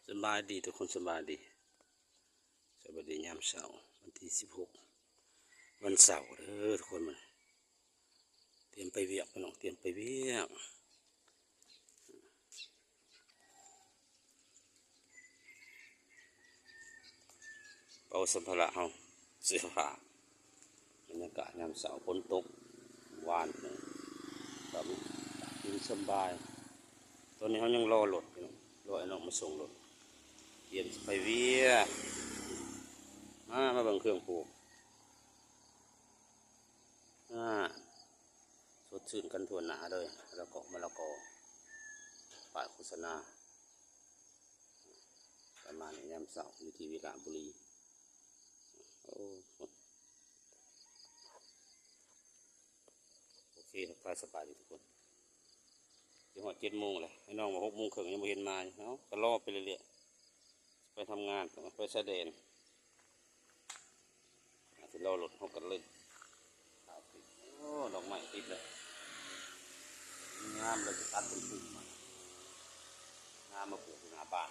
ສະບາຍດີທຸກຄົນ ສະບາຍດີ ສະບາຍດີຍາມເຊົ້າ ວັນທີສິບຫົກ ວັນເສົາເດີທຸກຄົນ. ຕຽມໄປວຽກພີ່ນ້ອງ ຕຽມໄປວຽກ ເປົາສຳພາລະເຮົາ ເສື້ອຜ້າ. ບັນຍາກາດຍາມເຊົ້າ ຝົນຕົກວານນີ້ ກໍເຢັນສະບາຍ. ຕອນນີ້ເຮົາຍັງລໍລົດຢູ່ ລໍອ້າຍນ້ອງມາສົ່ງລົດ ຕຽມຊິໄປວຽກ. ມາ ມາເບິ່ງເຄື່ອງປູກ ອາ ສົດຊື່ນກັນທົ່ວໜ້າເລີຍ ມະລະກອ ມະລະກອ ປ້າຍໂຄສະນາ ປະມານນີ້ຍາມເຊົ້າຢູ່ທີ່ວິລະບູລີ. ໂອ້ ໂອເຄ ທັກທາຍສະບາຍດີທຸກຄົນ. ຊິຮອດເຈັດໂມງແລ້ວ ອ້າຍນ້ອງວ່າຫົກໂມງເຄິ່ງຍັງບໍ່ເຫັນມາຢູ່. ເອົ້າ ກໍລໍໄປເລື້ອຍໆ ໄປທຳງານ ໄປຊາຍແດນ. ອາດຊິລໍລົດເຮົາກັນເລີຍ. ໂອ້ ດອກໄມ້ຕິດແລ້ວ ງາມເລີຍ ຊິຕັດເປັນປຸ່ມ ງາມ ມາປູກຢູ່ໜ້າບ້ານ.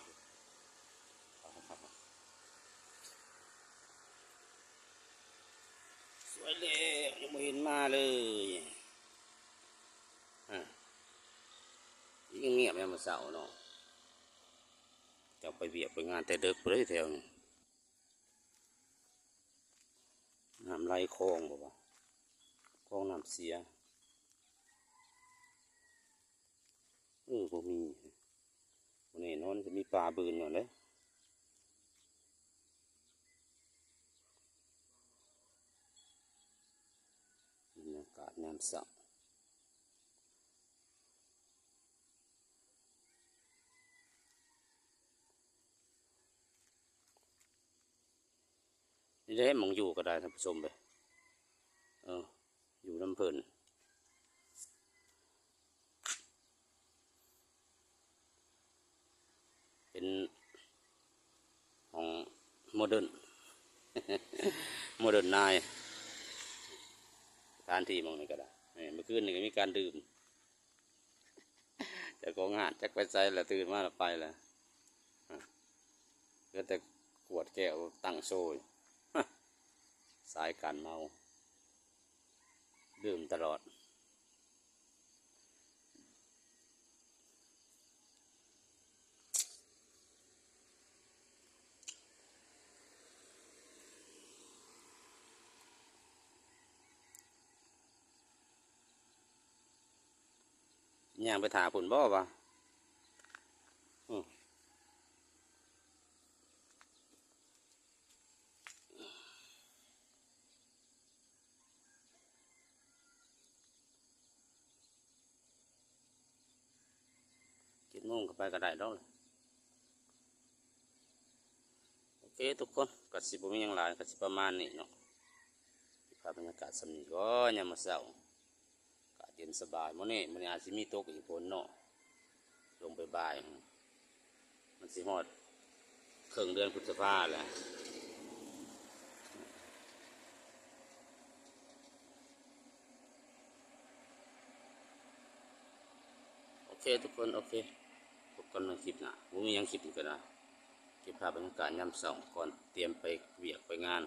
ສວຍແລ້ວ ຍັງບໍ່ເຫັນມາເລີຍ. ອາ ງຽບຍາມມື້ເຊົ້າເນາະ ເຈົ້າໄປວຽກໄປງານແຕ່ເດິກພຸ້ນເດ້ແຖວນີ້. ນ້ຳໄຫຼຄອງບໍ່ວະ ຄອງນ້ຳເສຍ. ເອີ ບໍ່ມີ ບໍ່ແນ່ນອນ ຈະມີປາບືນຢູ່ແຫຼະ. ບັນຍາກາດຍາມເຊົ້າ ນີ້ແຫຼະ ໝ່ອງຢູ່ກໍໄດ້ທ່ານຜູ້ຊົມເອີຍ ເອີ ຢູ່ນຳເພິ່ນ ເປັນຫ້ອງໂມເດີນ ໂມເດີນນາຍ ສະຖານທີ່ໝ່ອງນີ້ກໍໄດ້. ນີ້ ມື້ຄືນນີ້ກໍມີການດື່ມ ເຈົ້າຂອງຮ້ານຈັກໄປໃສລະ ຕື່ນມາລະໄປລະ ເຫຼືອແຕ່ກວດແກ້ວຕັ້ງໂຊຍ ສາຍການເມົາ ດື່ມຕະຫຼອດ. ຍ່າງໄປຖ້າພຸ້ນບໍ່ວະ? ອື ເຈັດໂມງກໍໄປກໍໄດ້ດອກ. ໂອເຄທຸກຄົນ ກໍຊິບໍ່ມີຫຍັງຫຼາຍ ກໍຊິປະມານນີ້ເນາະ. ເກັບພາບບັນຍາກາດສ່ຳນີ້ກ່ອນ ຍາມມື້ເຊົ້າ ອາກາດເຢັນສະບາຍ. ມື້ນີ້ ມື້ນີ້ອາດຊິມີຕົກອີກຝົນເນາະ ຊ່ວງບ່າຍໆ ມັນຊິຮອດເຄິ່ງເດືອນພຶດສະພາແລ້ວ. ໂອເຄທຸກຄົນ ໂອເຄ ພົບກັນໃນຄລິບໜ້າ. ບໍ່ມີຫຍັງ ຄລິບນີ້ກໍໄດ້ ເກັບພາບບັນຍາກາດຍາມເຊົ້າກ່ອນ ຕຽມໄປວຽກໄປງານ.